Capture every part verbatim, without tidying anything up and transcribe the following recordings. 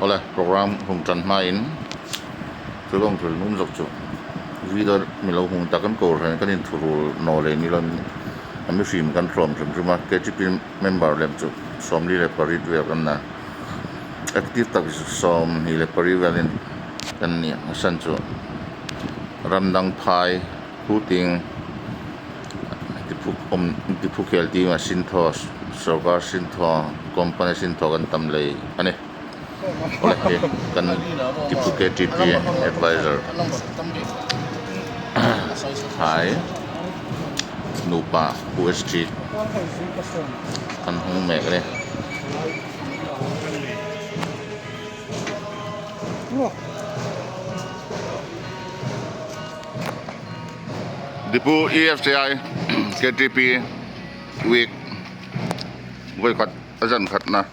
Awle, program hung ṭan hmain chu kan thil nuom zok chu, video mi lo hung ta kan ko ren kan inthuruol naw lei ni lo, a mi hrim kan hlawm hrim hrim a, K T P member lem chu sawmli le pariet vel kan na. Active tak chu sawmhni le pariet velin kan ni a, a san chu ramdang phai, hu ting, tiphuk um, tiphuk khel ting a sin thaw, sawrkar sin thaw, company sin thaw kan tam lei a nih. Awle, hi kan Tipu K T P advisor hai, nupa Pu S T kan hung mek a nih. Dipu E F C I K T P week voi khat a zan khatna.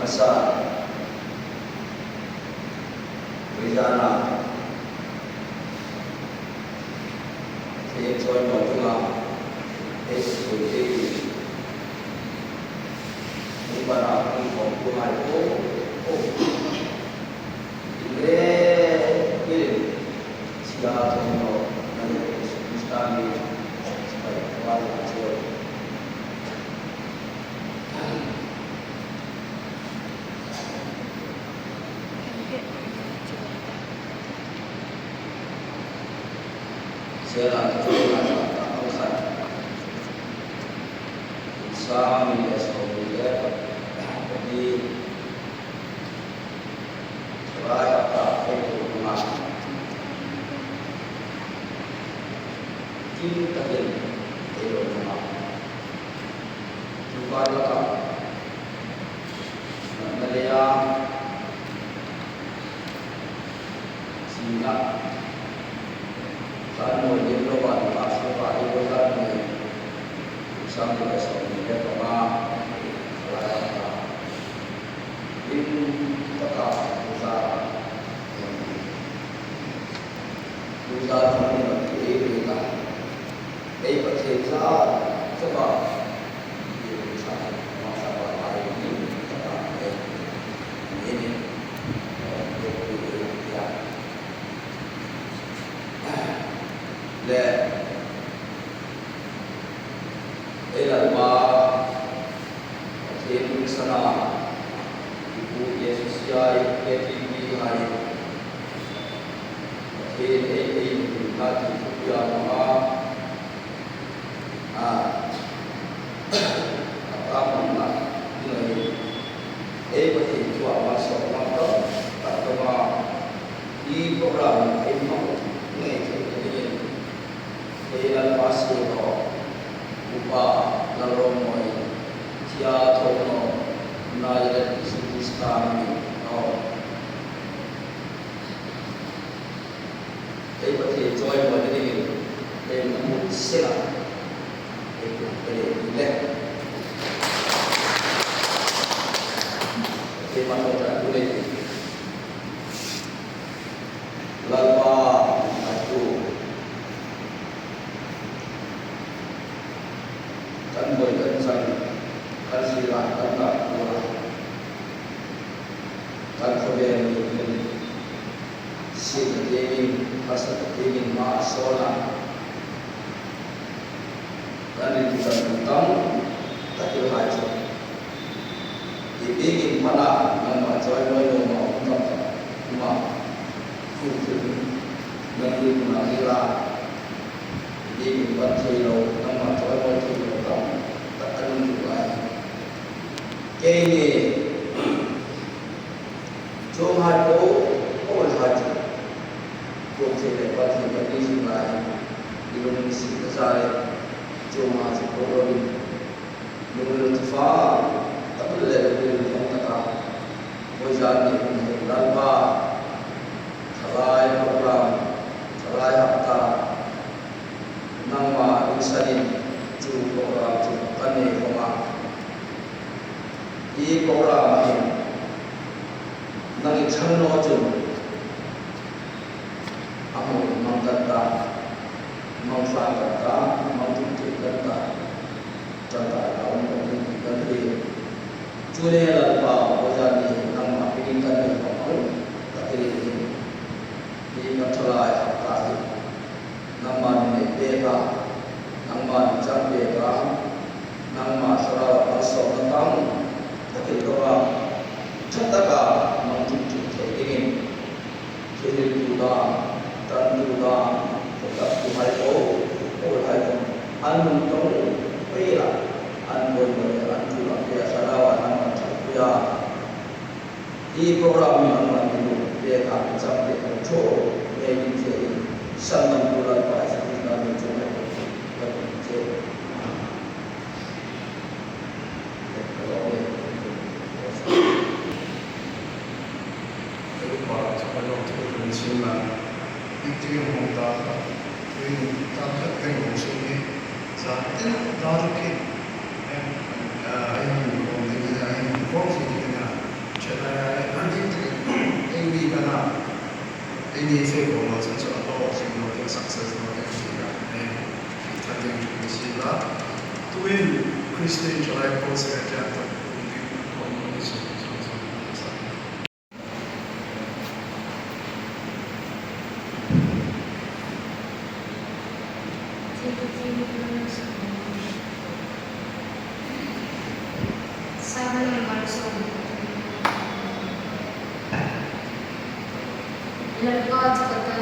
Masa, Rizana, Thei choi no tunga, thei sui thei tui. Hung para hung khom tu hai po po. Ile, ile. Sia thong no, na le Jesu Krista ni, sia thong no. Tumbar laka, na leia, sina, An mawi ding lo an pastor pa ei lo zan ni. Sang ni ka sawm ni le panga. Lai ta. In taka uza. Uza ni ei ri ta. Ei Pathien zat chauha. Ei sa ma sa ba ai ni taka ei. Ni ni. Le. Ei Lalpa, Pathien hming sana, i pu S C I, K T P hai, Pathien ei, ei, na ti thu pia ma, a, a ta hmang na, ni ei, ei Pathien thu a ma so ma ta, ta ta ma, i program ei hmang, ngei thei ni. Kei Lalpa si ko, upa Lalromoi, tia thok no, Nazareth Isu Krista hmingin, aw. Kei Pathien chawimawi dingin, kei hmang sela, kei hmang sela. Kei hmang sela. Lalpa, a tu. Kan boi kan chang, kan sila, kan ta kula. Kan khawvel ni kan sila dingin, kan sa dingin ma sona. Kan ri kan tam, kan tu hai chu. Hi biekin hmana nangma chawimawi lo ma um tak tak, ma, kum thil, nang ri kuna ri la. Hi biekin hman thei lo, nangma chawimawi thei lo tam tak a nung tuk lai. Keini, chuonghai po, po hai chu. Kum thil le pa thil ka ni zing lai. I lung ni si ka zai. Chuonghai chu po lo in. Lungril ṭha, tak le lungril hmang taka, voizan ni hun hin Lalpa, thalai program, thalai hapta, nangma insanin chu program chu kan nei khawm a. Hi program hin nang i ṭhang naw chun, a hmun hmang kan ta, hmang tlang kan ta, hmang tum tum kan ta. Ṭan ta ka um lo ni ti kan hriet. Chu le Lalpa, voizan ni nangma hmingin kan hei hmang ang tak hi. Hi kan thalai hapta hi. Nangma nun pek a, nangma nun chang pek a, nangma Thlarau a malsawmna tam tak hi lo a. Ṭha taka hmang tum tum thei dingin. Thilhiltu dam, ṭantu dam, ṭantu hai po, po hai po, an nun tawng pei la, an boi boi le, an tu la pei a, Thlarau an an ṭhat pei a. Hi program hi an man ni lo, pei ka chang pei ka tho, pei ni thei, san lam tu la pa, san lam tu hai po, ka tu che. Ei ni fe ko lo chun chu a lo hring lo ding, success lo ding si la. Ei, i ṭha ding si la. Tuin Christian Thalai Post ka tia ta ding ko lo ni su su su sa. Psalm number sawm. Lalpa chu ka ta,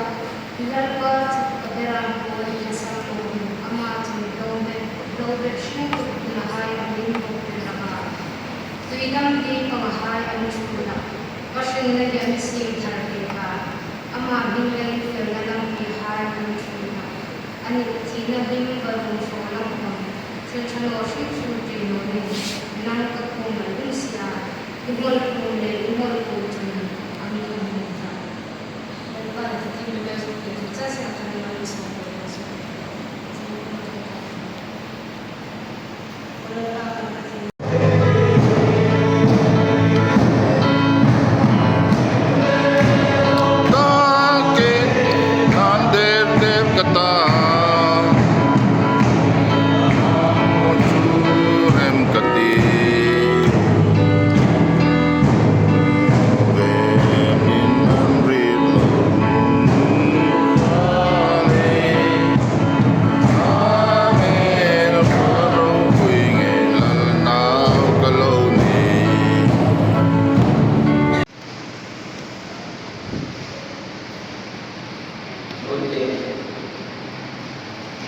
Lalpa chu ka berâmpuia hin sam lo, ama chun lo bet, lo bet hring tuk hnahai a min buk hlak a. Tui dam ding pangahai an ṭhul a, ka hringna hi an siem thar pek a, ama hming le infielna lampihai an ṭhul a. Anih, thina hlim va rung hraw lang khawm, thil ṭha naw hrim hrim ṭi naw ning, nang ka kuomah lum si a, i mawl kuom le i mawl kuom chun a mi hung hmu ta. Lalpa, i thil mi le suk te chu cha sia khan i man sawm.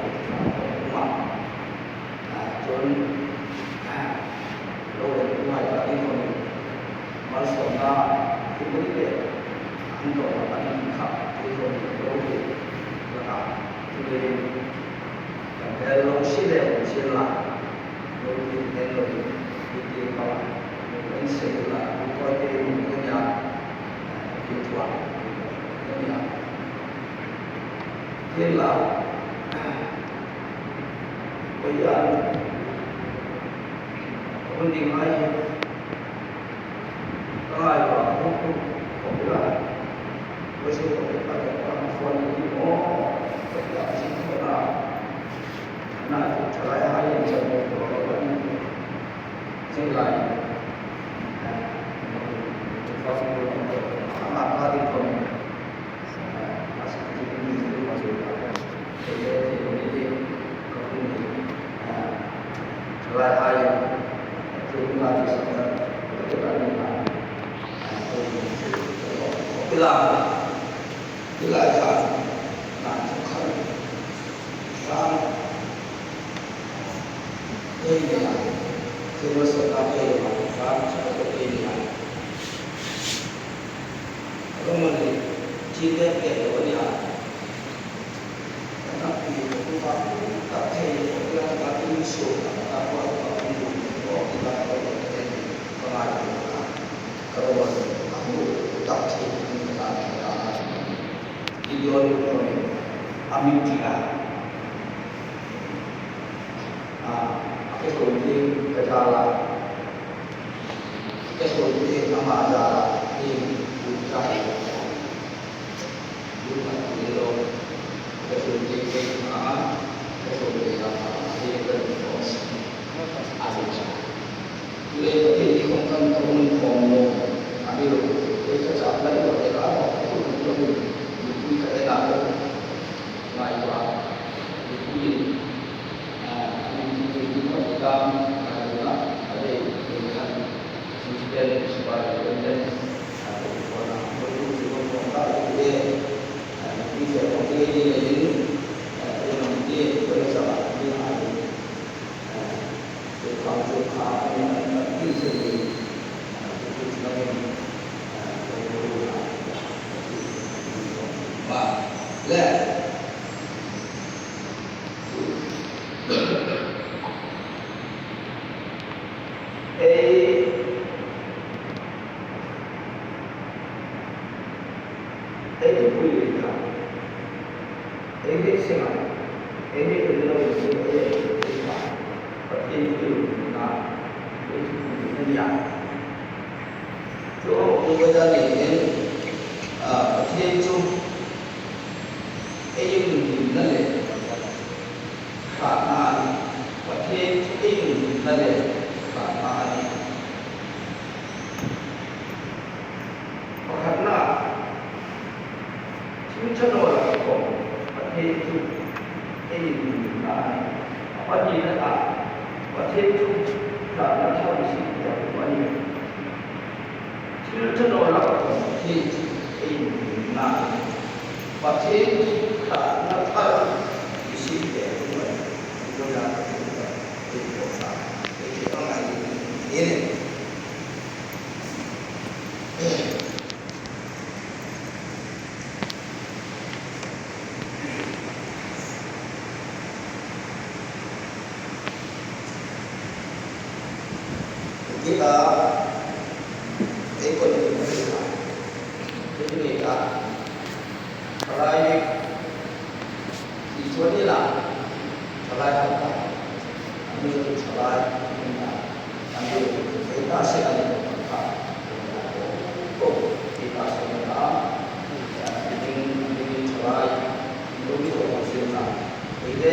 um a. A, chun, a, lo en tu hai ta ding khawm malsawmna, ti bu ni le, an tawk a, an kha, ti khawm lo hi, la ka, tu le, kan hel lo si le, si la, lo ti en lo, ti ti pa, lo en se la, lo ko te, lo ko nya, ti tua, lo nya. Hi la, ko ya, ko ding ai, Ka ngai ba, ko, ko, ko pila. Ko si ko pila, ko pila, ko ni mo. Ko pila, si ko na. Na, ko thalai hai, ko mo, ko ko ni. Si lai. Ko fa ko ko. Ama ka di ko. Romani, chi te te lo ni a. Ka hnapi ka hmu tak thei lo, ka hnapi ka hmu suok tak tak lo, ka hmu lo, ka hmu tak thei lo, ka ngai lo, ka ro lo, ka hmu tak thei lo, ka hmu tak thei lo. Gideon ko ni, a mi ti a. A, a ke ko ni ka ta la. Ka hruaitu ama dara hi hmu ta hi lo. Hmu ta hi lo. Ka hruaitu hi ama, ka hruaitu ama hi ka hruaitu. A ni cha. Le ka ti khom kan ka hmu khom lo. A ni lo. Ka cha ka lo, ka hmu lo. Ka hmu lo. Ngai lo. Ngai lo. Le. Ei, ei pui le ta. Ei le se ma. Ei le le lo se ei, ei pa. Pathian pui na. Ei pui na ya. Chu, chu ka ta ni en. A, Pathian chu. Ei lungrimna le. Hratna a nih. Pathian chu ei lungrimna le hratna a nih. Pakhatna, thil ṭha naw lak khom Pathian chu ei lungrimna a nih. A pahnina, Pathian chu hratna thar i siem tum a nih. Thil ṭha naw lak khom Pathian chu ei lungrimna a nih. Pathian chu hratna thar i siem tum a nih. Ei ko sa, ei ko sa, ei ko ngai ni. Kita, ei ko ni. Ei ko ni. Thalai, i chuan ila, thalai khat ta, an ni chu thalai, an ni ta, an ni, ei ta se an ni ta, ko, ei ta se an ni ta, ding, ding thalai, lo ni ko ko se ta, ei te,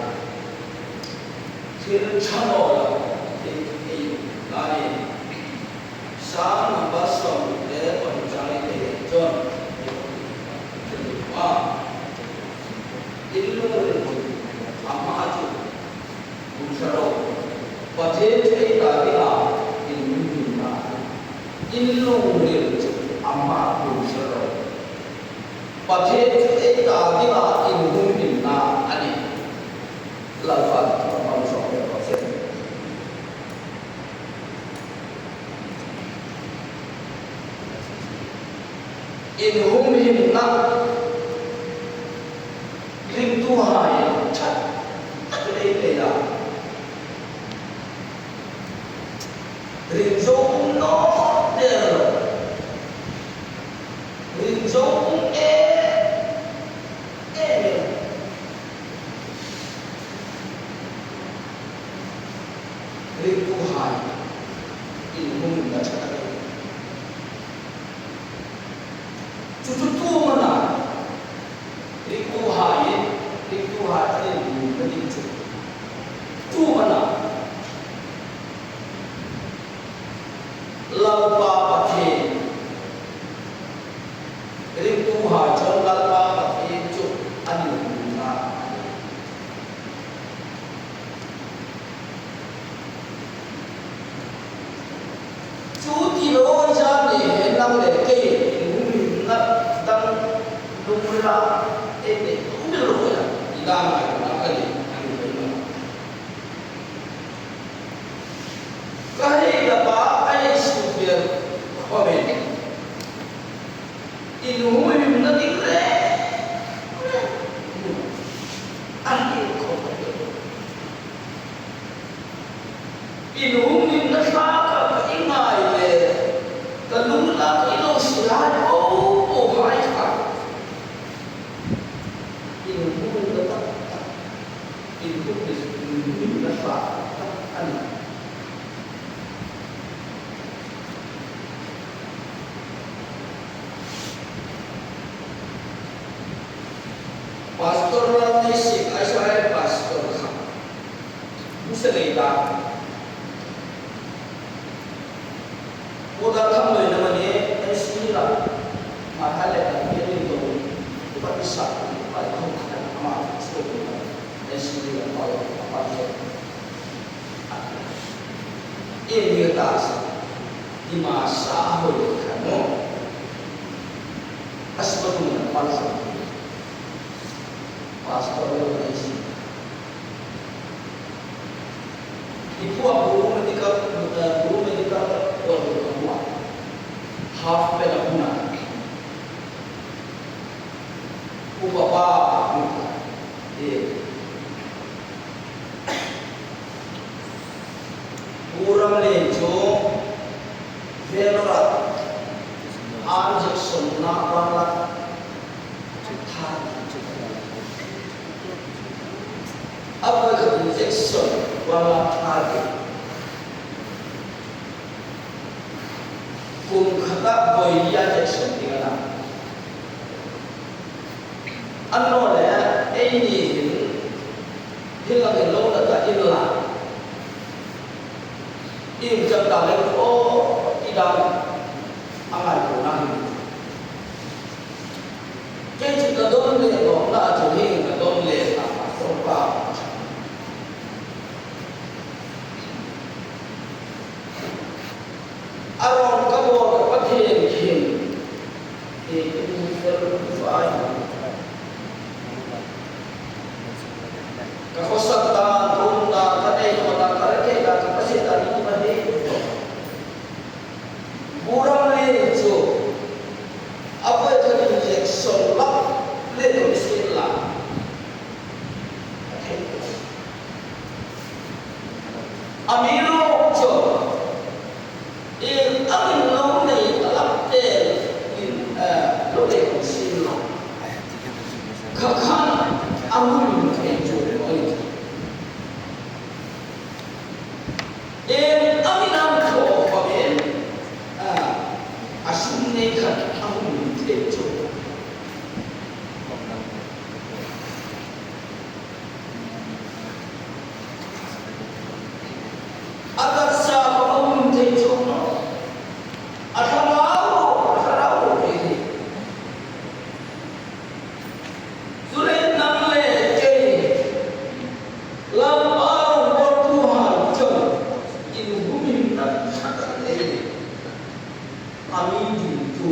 Thil ṭha naw lo, thil ei la ni. Psalm number sawmhni le pahni chang ei en chun, a, in lungril hun ama chu hun hre ro. Pathien chu ei ta dinga inhumhimna. In lungril chu ama hun hre ro. Pathien chu ei ta dinga inhumhimna a nih. Lalpan a hmang zawk ve raw se. Inhumhimna ringtuhai ṭha tak lei lei a. Ring zo um naw der lo. Ring zo um em em. Ringtuhai inhumhimna ṭha tak lei. Chu chu tu mana. Ringtuhai, ringtuhai an inhumhimna ding chu. Tu mana. Lalpa Pathien. Ringtuhai chun Lalpa Pathien chu an inhumhimna. Chu ti lo, i zan ni hen nang le kei inhumhimna dang lungrila ei nei um lo ya. I dan ngai na ka ni, a ni lo. Ka hei la pa, a hei su pier khawm e. Inhumhimna ding reng reng a ni khawp el. Inhumhimna hlak a ka ngai le, ka lung lak i lo si lai po po hai kha. Inhumhimna tak tak. Inhumhimna hlak tak tak a nih. Pastor Lalneising, Israel pastor kha. Musa lei ta. Pu Dal Thang lei na mani, N C la. Ma ha le kan ye ni to. Upa isa, upa ko kha ma so. N C la pa, pa. Ei mi ta sa, i ma sa a hoi kha mo. A si pa tu na pa sa. Pastor lo na si. I pu a pu medical, eh, pu medical, pu a pu a. Half pe na pu na. Pu pa pa. Eh. Pu Ramlien chu Vellore-a injection-na one lakh thar. A voi khat injection one lakh thar. Kum khata voi li injection ding a na. Annawleh, eini hin, hi la hin lo la ta in la. Iengkim ta le, aw, i dam, a ngaituona hin. Kei chu ka don le, no, na chu hin ka don le, na, a sawm pa. A rawng ka bawl ka Pathien khin, hi i hmu fel fai. Ka khawsak dan, ka um dan, ka nei naw dan, ka rethei dan, ka pasie dan, i hmu a ni. Buram le chu a voi kha injek sol lak le ko sin la. A thei. Amiruokchu, ieng angin lo nei a lak tel in, eh, lo nei ko sin la. Kha khan a hmun thei chu a ni. Ieng angin a thaw khawmin, a, a sum nei khat a hung thei chu. A taksa khawm a hung thei chu. A thlarau, a thlarau thei. Chuleiin nang le kei, Lalpa rawng bawltuhai chun, inhuminna ṭha tak ei nei. A mi dingtu,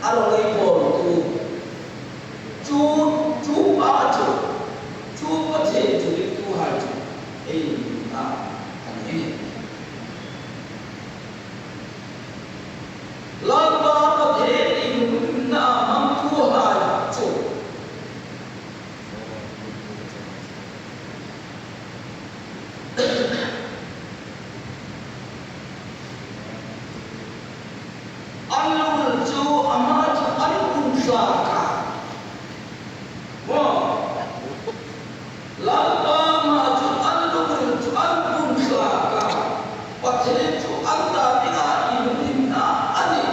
a rawng ei bawltu, chu, chu pa chu, chu Pathien chu dingtuhai chu, ei inhuminna a nih. Lalpa Pathien inhuminna a hmangtuhai chu. An lungril chu ama chu an pung hlak a. Maw? Lalpa ama chu an lungril chu an pung hlak a. Pathien chu an ta dinga inhuminna a nih.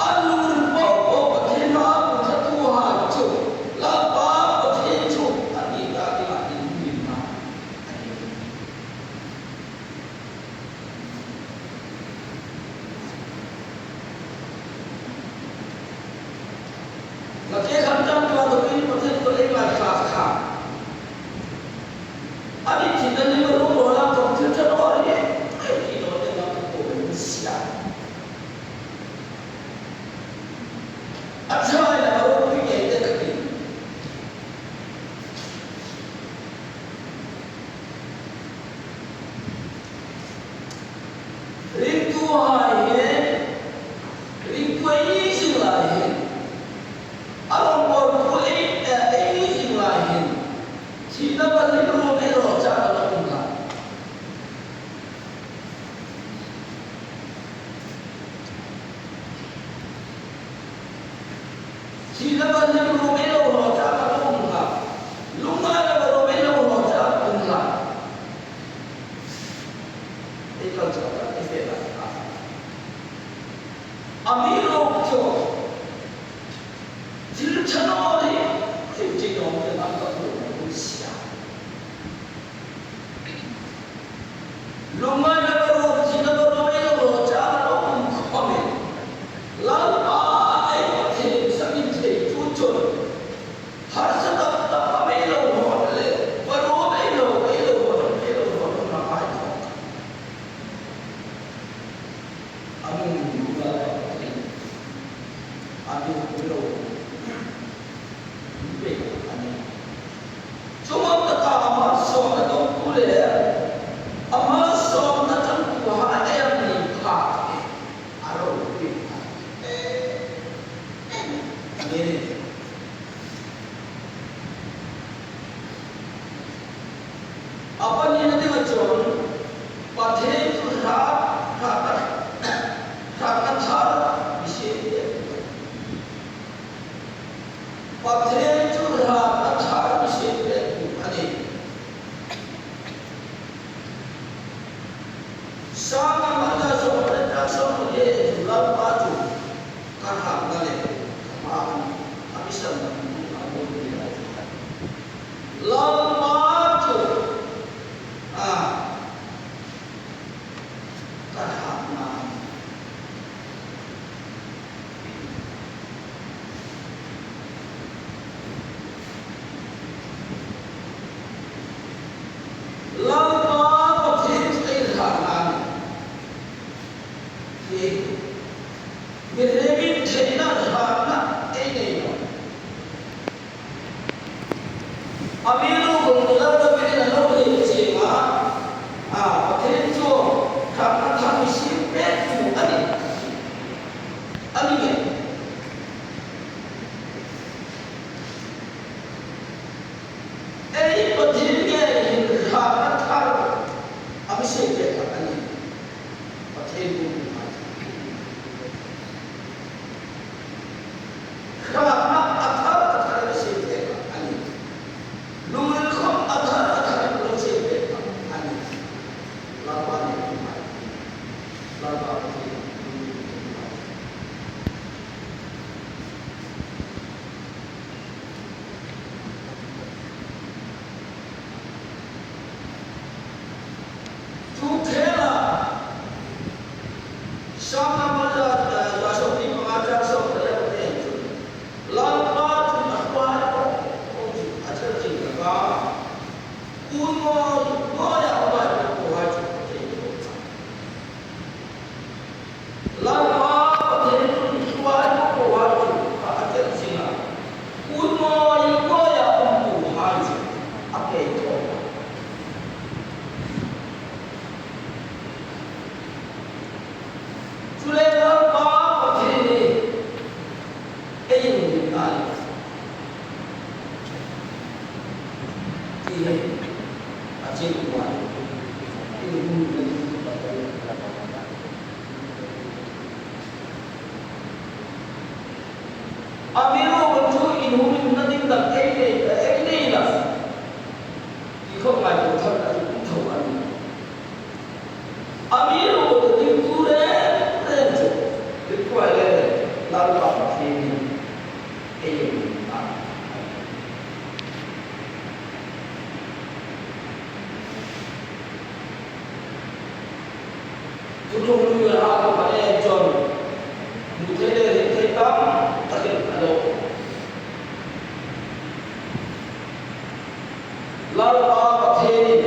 An lungril po po Pathien hmaa pung thlatuhai chu Lalpa Pathien chu an ta dinga inhuminna a nih. Lake khan tan tua to in Pathien to ei lai kha kha. Ani thina ni ma ro ro la ko thil tha ro ri. Ai ki no te la ko ko sia. A thai la ro ri ke te ka ki. Ringtuhai hi, ringtu ei ni zing lai hin, a rawng bawltu ei, eh, ei ni zing lai hin, thina va hlim ruom ei lo chang a lo um kha. Thina va hlim ruom ei lo hraw chang a lo um kha. Lungngaina va ruom ei lo hraw chang a um kha. Ei kal chak a, ei fe a. Amiruokchu, thil ṭha naw hi, thil ṭha naw hi, an ka hmu sia. Lungngaina va ruom, thina va ruom ei lo hraw chang a lo um khawmin, Lalpa ei Pathien sangin thei chu chun, harsa tak tak a mi lo hraw le, va ruom ei lo, ei lo hraw, ei lo hraw, hraw hai thaw. A mi lo, a mi lo. Chungam taka a malsawmna dongtu le a malsawmna changtuhai ei ni pha a ropui. A pahnina dinga chun Pathien chu hrat, hrat, hratna thar mi sie. Pathien chu hratna thar mi sie a nih. Sangam a na sawm le ta sawm le chu Lalpa chu ka hratna le ka hma a mi sanna a mi Lalpa chu a ka hratna. Lalpa Pathien chu ei hratna. Amiruokchu inhumna ding dang ei nei, ei nei la. Ti khawm ngaituo thar a um tho a nih. Amiruokchu ding tu reng reng chu, ding kuai le, Lalpa Pathienin ei um a. Thutlung lui a hak a pha le chun, hmu thei le hriet thei tam takin a lo. Lalpa Pathienin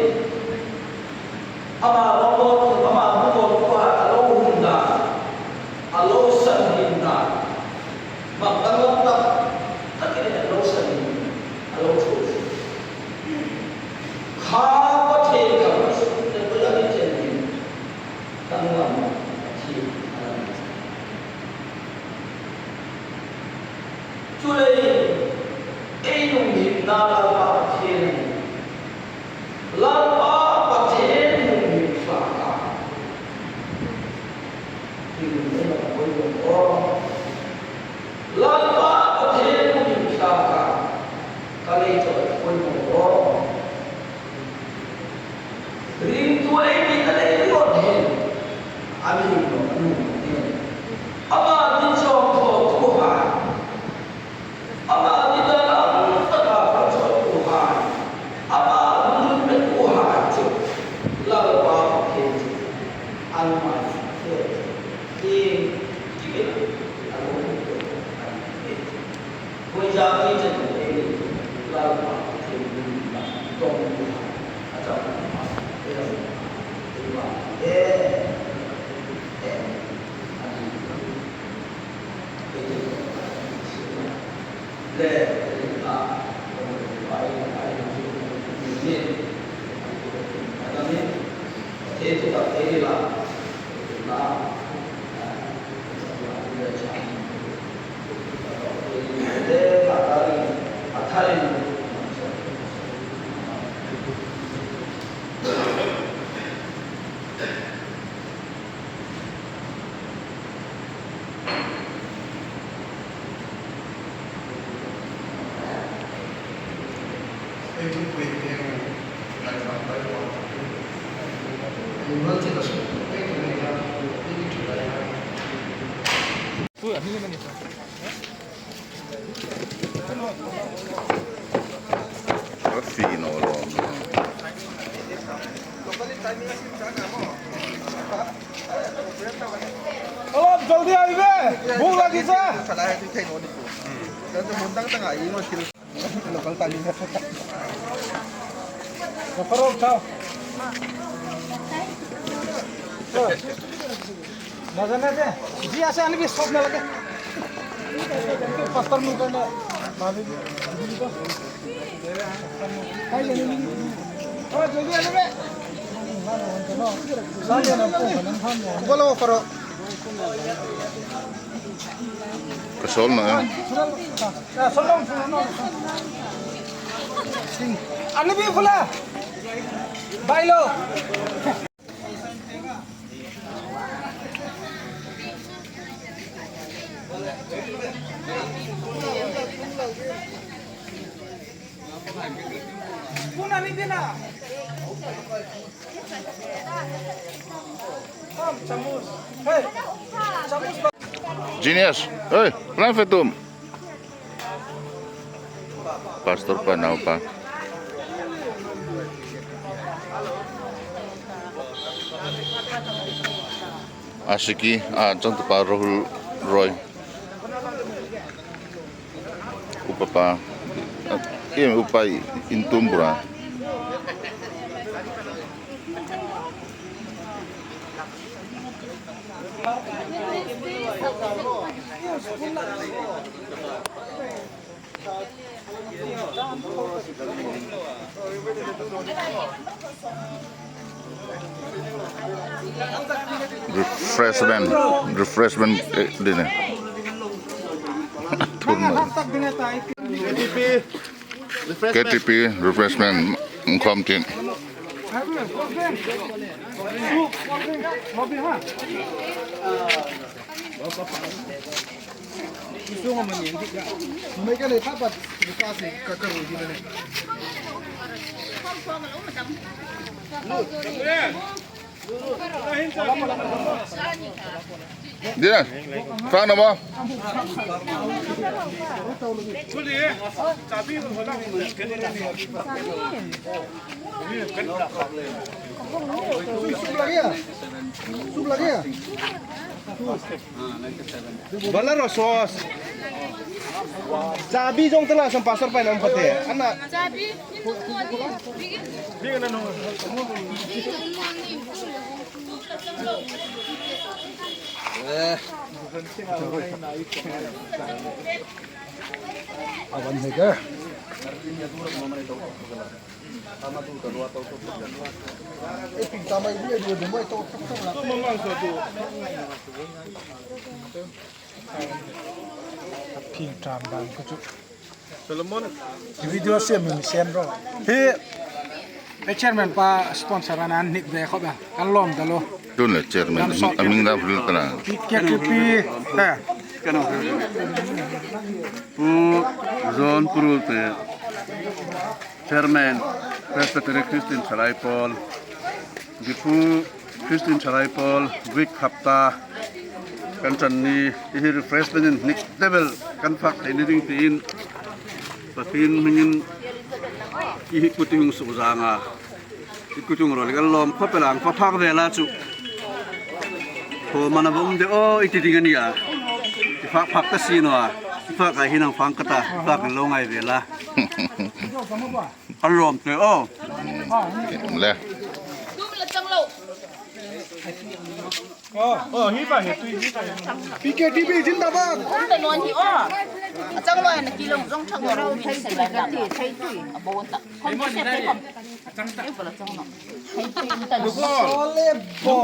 ama rawngbawl, ama hmumawltuhai a lo hun dan, a lo sanhim dan, mak danglam tak takin a lo sanhim, a lo ṭhuoi. Kha Pathien kha Pathien kha Pathien kha danglam Pathien a lo. Chuleiin, ei lunghimna Lalpa Pathien a nih. Lalpa Pathien lunghim hlak a. Hi lunghimna ka poimaw. Lalpa Pathien lunghim hlak a. Ka lei chu a poimaw. Ringtu ei mi ta lei ringawt hin. A mi ringawt a nuom hin. Ama mi chawk thaw thu hai. Ama mi ta lam taka ka chawk thu hai. Ama mi pe thu hai chu. Lalpa Pathien chu. An mai chu. Hi, hi ke. A lo. Voi za ti chen ei Lalpa Pathien min tawng ni a chang a, ei ram ei va e e a ni. Ei te le a ni a ni. Ei te ta ei la na. Jaldi ahiye, bhuk lagi sa. Local time. Local time. Nazanar de. Ji, ase ani bi stop na lage. Pastor nu karne. Bhabi. Kai jane ni. Oh, jaldi ani be. Sa jane ko nan tham. Bolo karo. Ka sol na. Ani bi phula. Bailo. Puna ni dina. Genius. Hey, plan for tum. Pastor pa naupa. Asiki, a changtupa Rahul Roy. Upa pa. Em upa in tum bura. Refreshment, refreshment, eh, dinner. Thurna. K T P refreshment, mm, khawm tin. Dina, fak naw maw? Bala ro sos. Chabi zong tala sam pastor pai nam pate. Ana. Chabi. Awan hega. Phing tam dan ka chu. Solomon. Video sem mi sem ro. Hi, e chairman pa sponsor an an nik ve khop a. Kan lawm ta lo. Tun le chairman, a hming dam hril ka na. P K T P, ha. Pu John Purul te, Chairman, Presbytery Christian Thalai Pawl, Diphu Christian Thalai Pawl, week hapta, kan chan ni, hi refreshment in nik tebel, kan fak thei ni ding tiin, Pathien hmingin, i hi kuti hung suk zanga. I kutung rol kan lawm khop el ang, fak phak vela chu. Thaw mana bawm de o, i ti ding a nia. I fak phak ka si naw a. I fak ai hi nang fang ka ta. I fak lo ngai vela. Kan lawm te o. Le. Tum la chang lo. P K T P zindabad. Kong ta nuan hi o. A chang lo na ki long zong chang lo. Thei tui, thei tui. A bo ta. Kong ta se te kong. Thei tui ta. Ole bo.